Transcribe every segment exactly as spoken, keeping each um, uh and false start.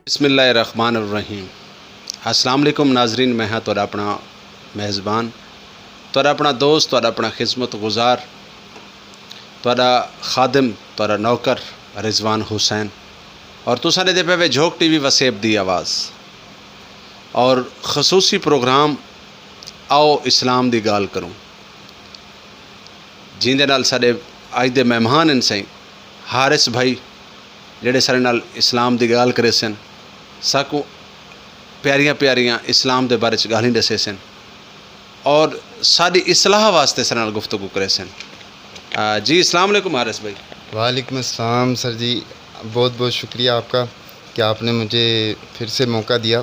بسم اللہ الرحمن الرحیم۔ السلام علیکم ناظرین، میں ہاں تہاݙا اپݨا میزبان، تہاݙا اپݨا دوست، تہاݙا اپݨا خدمت گزار، تہاݙا خادم، تہاݙا نوکر رضوان حسین، اور تساں ݙیہدے پئے وے جھوک ٹی وی وسیب دی آواز اور خصوصی پروگرام آؤ اسلام دی ڳالھ کروں، جیندے نال ساݙے اڄ دے مہمان ہن سئیں حارث بھائی، جیڑھے ساݙے نال اسلام دی ڳالھ کریسن، ساکوں پیاریاں پیاریاں اسلام دے بارے چ ڳالھیں ݙسیسن اور ساݙی اصلاح واسطے ساݙے نال گفتگو کریسن۔ آ، جی السلام علیکم حارث بھائی۔ وعلیکم السلام سر جی، بہت بہت شکریہ آپ کا کہ آپ نے مجھے پھر سے موقع دیا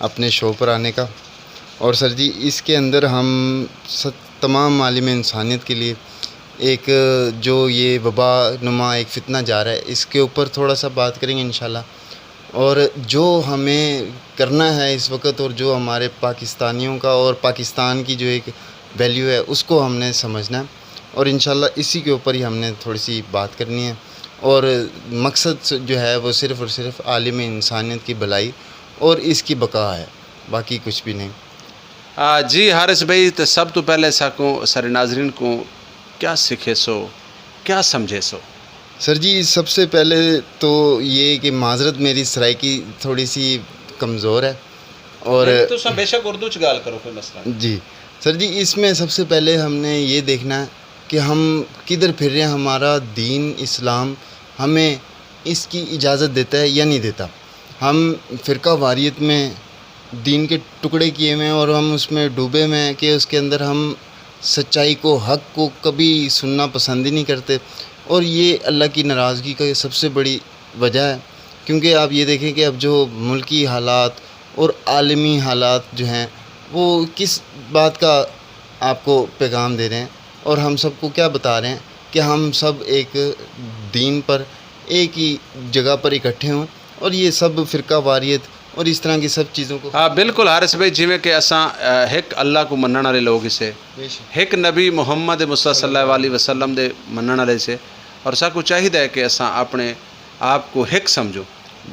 اپنے شو پر آنے کا۔ اور سر جی، اس کے اندر ہم س-، تمام عالم انسانیت کے لیے ایک جو یہ وبا نما ایک فتنہ جا رہا ہے، اس کے اوپر تھوڑا سا بات کریں گے انشاءاللہ۔ اور جو ہمیں کرنا ہے اس وقت، اور جو ہمارے پاکستانیوں کا اور پاکستان کی جو ایک ویلیو ہے، اس کو ہم نے سمجھنا ہے، اور انشاءاللہ اسی کے اوپر ہی ہم نے تھوڑی سی بات کرنی ہے۔ اور مقصد جو ہے، وہ صرف اور صرف عالم انسانیت کی بھلائی اور اس کی بقا ہے، باقی کچھ بھی نہیں۔ آ، جی حارث بھائی، تے سب توں پہلے ساکوں سارے ناظرین کوں کیا سکھیسو، کیا سمجھیسو؟ سر جی، سب سے پہلے تو یہ کہ معذرت، میری سرائیکی تھوڑی سی کمزور ہے۔ اور نہیں، تساں بے شک اردو چ ڳالھ کرو، کوئی مسئلہ نہیں۔ جی سر جی، اس میں سب سے پہلے ہم نے یہ دیکھنا ہے کہ ہم کدھر پھر رہے ہیں، ہمارا دین اسلام ہمیں اس کی اجازت دیتا ہے یا نہیں دیتا۔ ہم فرقہ واریت میں دین کے ٹکڑے کیے ہوئے ہیں اور ہم اس میں ڈوبے ہوئے ہیں کہ اس کے اندر ہم سچائی کو، حق کو کبھی سننا پسند ہی نہیں کرتے، اور یہ اللہ کی ناراضگی کا سب سے بڑی وجہ ہے۔ کیونکہ آپ یہ دیکھیں کہ اب جو ملکی حالات اور عالمی حالات جو ہیں، وہ کس بات کا آپ کو پیغام دے رہے ہیں، اور ہم سب کو کیا بتا رہے ہیں کہ ہم سب ایک دین پر، ایک ہی جگہ پر اکٹھے ہوں، اور یہ سب فرقہ واریت اور اس طرح کی سب چیزوں کو ہاں، بالکل حارث بھائی، جیویں کہ اساں، آ، ہک اللہ کوں منݨ والے لوگ ہسے، بے شک۔ ہک نبی محمد مصطفیٰ صلی اللہ علیہ وسلم دے منݨ والے ہسے، اور ساکوں چاہیدا ہے کہ اساں اپݨے آپ کوں ہک سمجھوں۔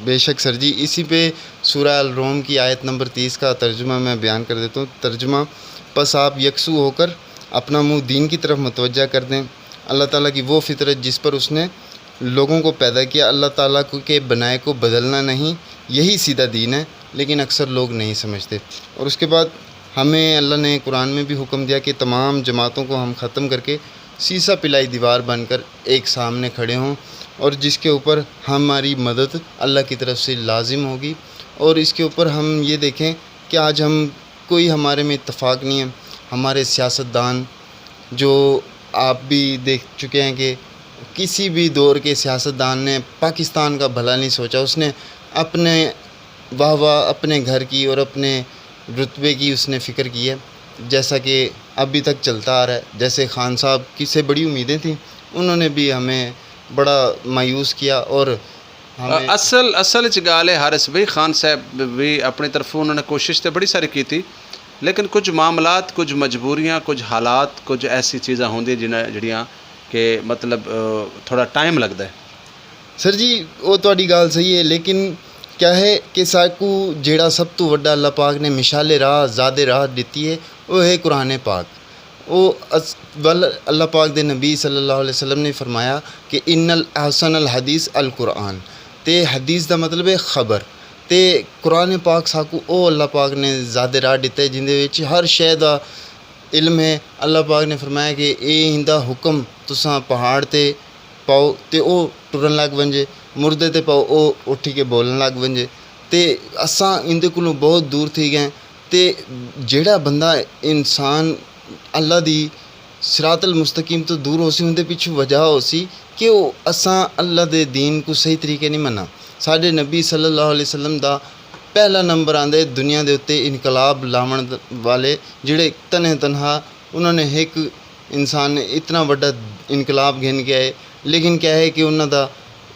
بے شک سر جی، اسی پہ سورہ الروم کی آیت نمبر تیس کا ترجمہ میں بیان کر دیتا ہوں۔ ترجمہ: پس آپ یکسو ہو کر اپنا منہ دین کی طرف متوجہ کر دیں۔ اللہ تعالیٰ کی وہ فطرت جس پر اس نے لوگوں کو پیدا کیا، اللہ تعالیٰ کو، کے بنائے کو بدلنا نہیں، یہی سیدھا دین ہے، لیکن اکثر لوگ نہیں سمجھتے۔ اور اس کے بعد ہمیں اللہ نے قرآن میں بھی حکم دیا کہ تمام جماعتوں کو ہم ختم کر کے سیسہ پلائی دیوار بن کر ایک سامنے کھڑے ہوں، اور جس کے اوپر ہماری مدد اللہ کی طرف سے لازم ہوگی۔ اور اس کے اوپر ہم یہ دیکھیں کہ آج ہم، کوئی ہمارے میں اتفاق نہیں ہے۔ ہمارے سیاستدان، جو آپ بھی دیکھ چکے ہیں کہ کسی بھی دور کے سیاستدان نے پاکستان کا بھلا نہیں سوچا، اس نے اپنے واہ واہ، اپنے گھر کی اور اپنے رتبے کی اس نے فکر کی ہے، جیسا کہ ابھی تک چلتا آ رہا ہے۔ جیسے خان صاحب کی سے بڑی امیدیں تھیں، انہوں نے بھی ہمیں بڑا مایوس کیا اور ہمیں اصل، اصل اچ ڳالھ ہے حارث بھائی، خان صاحب بھی اپݨی طرفوں انہوں نے کوشش تے بڑی ساری کیتی، لیکن کچھ معاملات، کچھ مجبوریاں، کچھ حالات، کچھ ایسی چیزاں ہوندیاں جنہاں، جڑیاں کہ مطلب، آ، تھوڑا ٹائم لڳدا ہے۔ سر جی، او تہاݙی ڳالھ صحیح ہے، لیکن کیا ہے کہ ساکوں جیڑھا سب توں وݙا اللہ پاک نے مشعل راہ، زاد راہ ݙتی ہے، او ہے قرآن پاک۔ او اس-، ول اللہ پاک دے نبی صلی اللہ علیہ وسلم نے فرمایا کہ ان الاحسن الحدیث القرآن، تے حدیث دا مطلب ہے خبر، تے قرآن پاک ساکوں او اللہ پاک نے زاد راہ ݙتا ہے جیندے وچ ہر شے دا علم ہے۔ اللہ پاک نے فرمایا کہ اے ایندا حکم، تساں پہاڑ تے پاؤ تے او ٹرن لگ ونجے، مردے تے پاؤ او اٹھی کے بولن لگ ونجے۔ تے اساں ایندے کولوں بہت دور تھی ڳئے ہیں۔ تے جیڑھا بندہ، انسان اللہ دی صراط المستقیم توں دور ہوسی، اوندے پچھوں وجہ ہوسی کہ او اساں اللہ دے دین کوں صحیح طریقے نہیں مننا۔ ساݙے نبی صلی اللہ علیہ وسلم دا پہلا نمبر آندے دنیا دے اتے انقلاب لاوݨ والے، جیڑھے تنہے تنہا انہاں نے ہک انسان نے اتنا وݙا انقلاب گھن کے آئے، لیکن کیا ہے کہ انہاں دا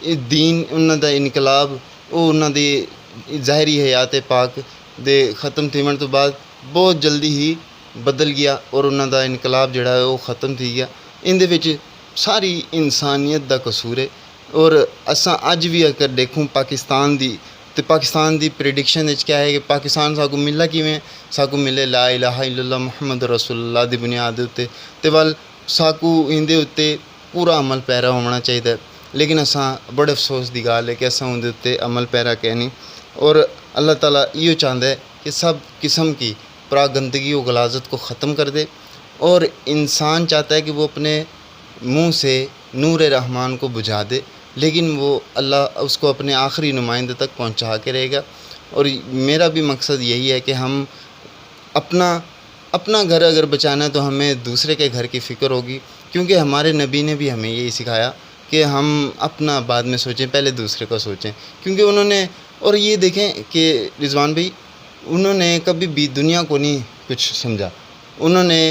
اے دین، انہاں دا انقلاب، او انہاں دی ظاہری حیات پاک دے ختم تھیوݨ توں بعد بہت جلدی ہی بدل ڳیا اور انہاں دا انقلاب جیڑھا ہے، او ختم تھی ڳیا۔ ایندے وچ ساری انسانیت دا قصور ہے۔ اور اساں اڄ وی اگر ݙیکھوں پاکستان دی، تے پاکستان دی پریڈکشن وچ کیا ہے کہ پاکستان ساکوں ملنا کیویں؟ ساکوں ملے لا الہ الا اللہ محمد رسول اللہ دی بنیاد دے اتے، تے ول ساکوں ایندے اتے پورا عمل پیرا ہووݨا چاہیدا ہے۔ لیکن اساں، بڑے افسوس دی ڳالھ ہے کہ اساں اوندے اتے عمل پیرا کینی، اور اللہ تعالیٰ ایہو چاہندا ہے کہ سب قسم کی پراگندگی و غلاظت کو ختم کر دے، اور انسان چاہتا ہے کہ وہ اپنے منہ سے نور رحمان کو بجھا دے، لیکن وہ اللہ اس کو اپنے آخری نمائندے تک پہنچا کے رہے گا۔ اور میرا بھی مقصد یہی ہے کہ ہم اپنا، اپنا گھر اگر بچانا ہے تو ہمیں دوسرے کے گھر کی فکر ہوگی، کیونکہ ہمارے نبی نے بھی ہمیں یہی سکھایا کہ ہم اپنا بعد میں سوچیں، پہلے دوسرے کا سوچیں۔ کیونکہ انہوں نے، اور یہ دیکھیں کہ رضوان بھائی، انہوں نے کبھی بھی دنیا کو نہیں کچھ سمجھا، انہوں نے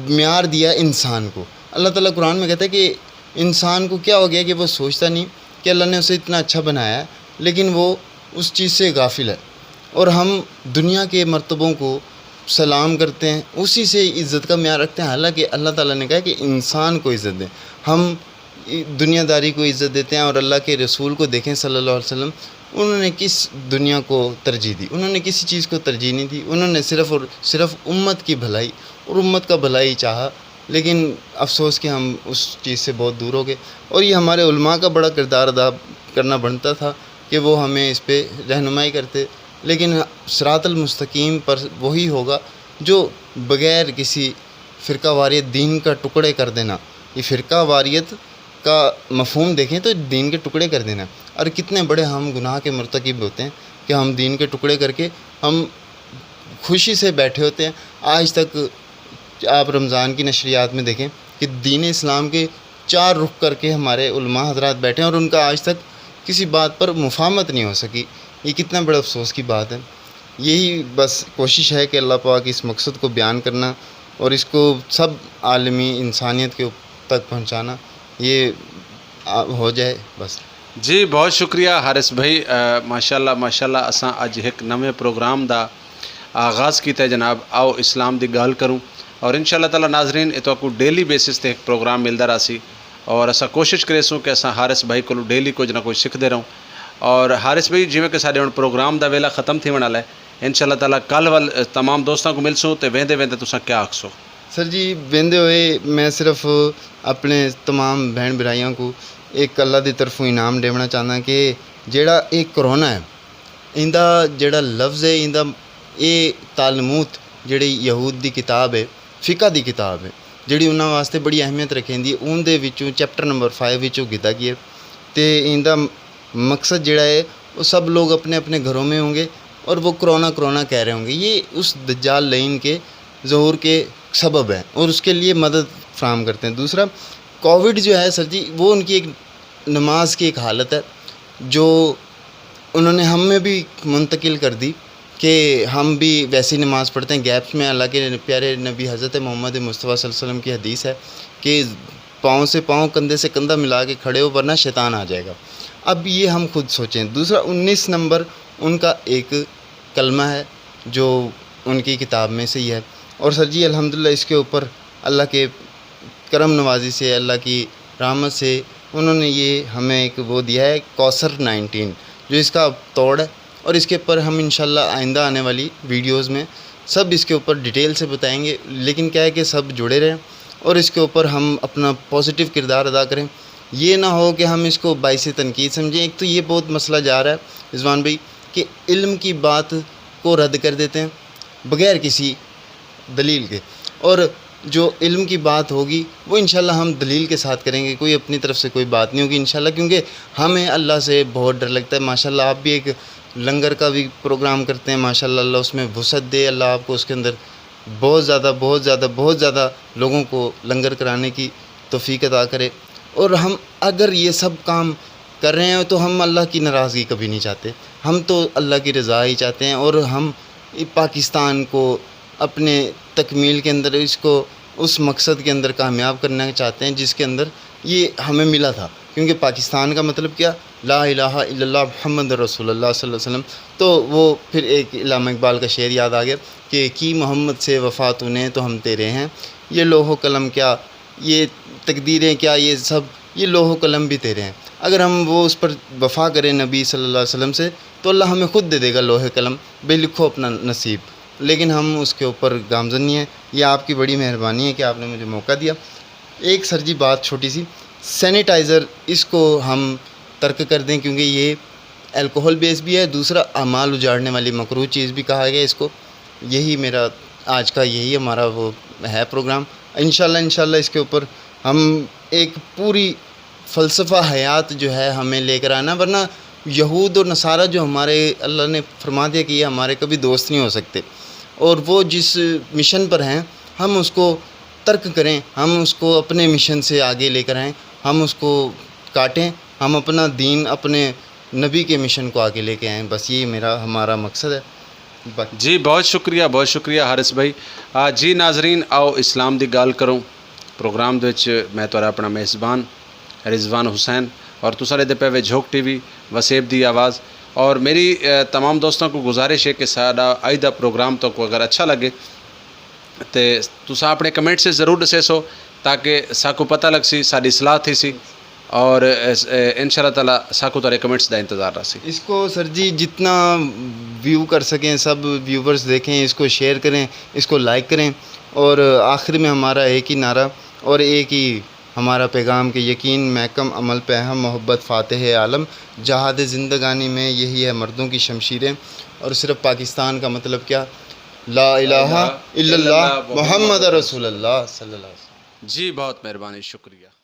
معیار دیا انسان کو۔ اللہ تعالیٰ قرآن میں کہتا ہے کہ انسان کو کیا ہو گیا کہ وہ سوچتا نہیں کہ اللہ نے اسے اتنا اچھا بنایا ہے، لیکن وہ اس چیز سے غافل ہے۔ اور ہم دنیا کے مرتبوں کو سلام کرتے ہیں، اسی سے عزت کا معیار رکھتے ہیں، حالانکہ اللہ تعالیٰ نے کہا کہ انسان کو عزت دیں۔ ہم دنیا داری کو عزت دیتے ہیں، اور اللہ کے رسول کو دیکھیں صلی اللہ علیہ وسلم، انہوں نے کس دنیا کو ترجیح دی؟ انہوں نے کسی چیز کو ترجیح نہیں دی، انہوں نے صرف اور صرف امت کی بھلائی اور امت کا بھلائی چاہا۔ لیکن افسوس کہ ہم اس چیز سے بہت دور ہو گئے، اور یہ ہمارے علماء کا بڑا کردار ادا کرنا بنتا تھا کہ وہ ہمیں اس پہ رہنمائی کرتے۔ لیکن صراط المستقیم پر وہی ہوگا جو بغیر کسی فرقہ واریت، دین کا ٹکڑے کر دینا، یہ فرقہ واریت کا مفہوم دیکھیں تو دین کے ٹکڑے کر دینا۔ اور کتنے بڑے ہم گناہ کے مرتکب ہوتے ہیں کہ ہم دین کے ٹکڑے کر کے ہم خوشی سے بیٹھے ہوتے ہیں۔ آج تک آپ رمضان کی نشریات میں دیکھیں کہ دین اسلام کے چار رخ کر کے ہمارے علماء حضرات بیٹھے ہیں اور ان کا آج تک کسی بات پر مفاہمت نہیں ہو سکی۔ یہ کتنا بڑا افسوس کی بات ہے۔ یہی بس کوشش ہے کہ اللہ پاک اس مقصد کو بیان کرنا اور اس کو سب عالمی انسانیت کے تک پہنچانا، یہ آ، ہو جائے بس۔ جی، بہت شکریہ حارث بھائی۔ اے، ماشاءاللہ، ماشاءاللہ، اساں اڄ ہک نویں پروگرام دا آغاز کیتا ہے جناب، آؤ اسلام دی ڳالھ کروں۔ اور انشاءاللہ تعالیٰ ناظرین، اے تہاکوں ڈیلی بیسس تے ہک پروگرام ملدا رہسی، اور اساں کوشش کریسوں کہ اساں حارث بھائی کولوں ڈیلی کجھ نہ کجھ سکھدے رہوں۔ اور حارث بھائی، جیویں کہ ساݙے ہݨ پروگرام دا ویلا ختم تھیوݨ والا ہے، انشاءاللہ تعالیٰ کل ول، اے، تمام دوستاں کوں ملسوں تے ویندے ویندے تساں کیا آکھسو؟ سر جی، ویندے ہوئے میں صرف اپنے تمام بھیݨ بھرائیاں کوں ایک اللہ دی طرفوں انعام ݙیوݨا چاہنداں کہ جیڑھا اے کرونا ہے، ایندا جیڑھا لفظ ہے، ایندا اے تالموت جیڑھی یہود دی کتاب ہے، فقہ دی کتاب ہے، جیڑھی انہاں واسطے بڑی اہمیت رکھیندی ہے، اون دے وچوں چیپٹر نمبر فائیو وچوں گھدا ڳیا ہے۔ تے ایندا مقصد جیڑھا ہے، وہ سب لوگ اپنے اپنے گھروں میں ہوں گے اور وہ کرونا کرونا کہہ رہے ہوں گے۔ یہ اس دجال لعین کے ظہور کے سبب ہیں اور اس کے لیے مدد فراہم کرتے ہیں۔ دوسرا، کووڈ جو ہے سر جی، وہ ان کی ایک نماز کی ایک حالت ہے جو انہوں نے ہم میں بھی منتقل کر دی کہ ہم بھی ویسی نماز پڑھتے ہیں گیپس میں۔ حالانکہ پیارے نبی حضرت محمد مصطفیٰ صلی اللہ علیہ وسلم کی حدیث ہے کہ پاؤں سے پاؤں، کندھے سے کندھا ملا کے کھڑے ہو، ورنہ شیطان آ جائے گا۔ اب یہ ہم خود سوچیں۔ دوسرا، انیس نمبر ان کا ایک کلمہ ہے جو ان کی کتاب میں سے ہی ہے۔ اور سر جی، الحمدللہ، اس کے اوپر اللہ کے کرم نوازی سے، اللہ کی رحمت سے انہوں نے یہ ہمیں ایک وہ دیا ہے، کوثر نائنٹین، جو اس کا توڑ ہے۔ اور اس کے اوپر ہم انشاءاللہ آئندہ آنے والی ویڈیوز میں سب اس کے اوپر ڈیٹیل سے بتائیں گے، لیکن کیا ہے کہ سب جڑے رہیں اور اس کے اوپر ہم اپنا پازیٹیو کردار ادا کریں۔ یہ نہ ہو کہ ہم اس کو باعث تنقید سمجھیں۔ ایک تو یہ بہت مسئلہ جا رہا ہے رضوان بھائی، کہ علم کی بات کو رد کر دیتے ہیں بغیر کسی دلیل کے، اور جو علم کی بات ہوگی وہ انشاءاللہ ہم دلیل کے ساتھ کریں گے، کوئی اپنی طرف سے کوئی بات نہیں ہوگی انشاءاللہ، کیونکہ ہمیں اللہ سے بہت ڈر لگتا ہے۔ ماشاءاللہ، آپ بھی ایک لنگر کا بھی پروگرام کرتے ہیں، ماشاءاللہ، اللہ اس میں وسعت دے، اللہ آپ کو اس کے اندر بہت زیادہ، بہت زیادہ، بہت زیادہ لوگوں کو لنگر کرانے کی توفیق عطا کرے۔ اور ہم اگر یہ سب کام کر رہے ہیں تو ہم اللہ کی ناراضگی کبھی نہیں چاہتے۔ ہم تو اللہ کی رضا ہی چاہتے ہیں، اور ہم پاکستان کو اپنے تکمیل کے اندر، اس کو اس مقصد کے اندر کامیاب کرنا چاہتے ہیں جس کے اندر یہ ہمیں ملا تھا۔ کیونکہ پاکستان کا مطلب کیا؟ لا الہ الا اللہ محمد رسول اللہ صلی اللہ علیہ وسلم۔ تو وہ پھر ایک علامہ اقبال کا شعر یاد آ گیا کہ "کی محمد سے وفا تو نے، تو ہم تیرے ہیں، یہ لوح و قلم کیا، یہ تقدیریں کیا، یہ سب، یہ لوح و قلم بھی تیرے ہیں۔" اگر ہم وہ اس پر وفا کریں نبی صلی اللہ علیہ وسلم سے، تو اللہ ہمیں خود دے دے گا لوح قلم، بھئی لکھو اپنا نصیب۔ لیکن ہم اس کے اوپر گامزن نہیں ہیں۔ یہ آپ کی بڑی مہربانی ہے کہ آپ نے مجھے موقع دیا۔ ایک سر جی بات چھوٹی سی، سینیٹائزر اس کو ہم ترک کر دیں، کیونکہ یہ الکوہل بیس بھی ہے، دوسرا اعمال اجاڑنے والی مکروہ چیز بھی کہا گیا اس کو۔ یہی میرا آج کا، یہی ہمارا وہ ہے پروگرام۔ انشاءاللہ، انشاءاللہ اس کے اوپر ہم ایک پوری فلسفہ حیات جو ہے ہمیں لے کر آنا، ورنہ یہود اور نصارہ جو ہمارے، اللہ نے فرما دیا کہ یہ ہمارے کبھی دوست نہیں ہو سکتے، اور وہ جس مشن پر ہیں ہم اس کو ترک کریں، ہم اس کو اپنے مشن سے آگے لے کر آئیں، ہم اس کو کاٹیں، ہم اپنا دین اپنے نبی کے مشن کو آگے لے کے آئیں۔ بس یہ میرا، ہمارا مقصد ہے۔ باقی جی بہت شکریہ، بہت شکریہ حارث بھائی۔ آ، جی ناظرین، آؤ اسلام دی ڳالھ کروں۔ پروگرام دے وچ میں تہاݙا اپݨا میزبان رضوان حسین اور تساں ݙیہدے پئے وے جھوک ٹی وی، وسیب دی آواز۔ اور میری، آ، تمام دوستاں کوں گزارش ہے کہ ساݙا اڄ دا پروگرام تہاکوں اگر اچھا لڳے تے تساں اپݨے کمنٹس ضرور ݙسیسو تاکہ ساکوں پتہ لڳسی، ساݙی اصلاح تھیسی۔ اور اس، اے، ان شاء اللہ تعالیٰ ساکوں تہاݙے کمنٹس دا انتظار رہسی۔ اس کو سر جی جتنا ویو کر سکیں، سب ویورز دیکھیں، اس کو شیئر کریں، اس کو لائک کریں۔ اور آخر میں ہمارا ایک ہی نعرہ اور ایک ہی ہمارا پیغام کہ یقین، محکم عمل پہ ہم، محبت فاتح عالم، جہاد زندگانی میں یہی ہے مردوں کی شمشیریں۔ اور صرف پاکستان کا مطلب کیا؟ لا الہ الا اللہ محمد رسول اللہ صلی اللہ علیہ وسلم۔ جی بہت مہربانی، شکریہ۔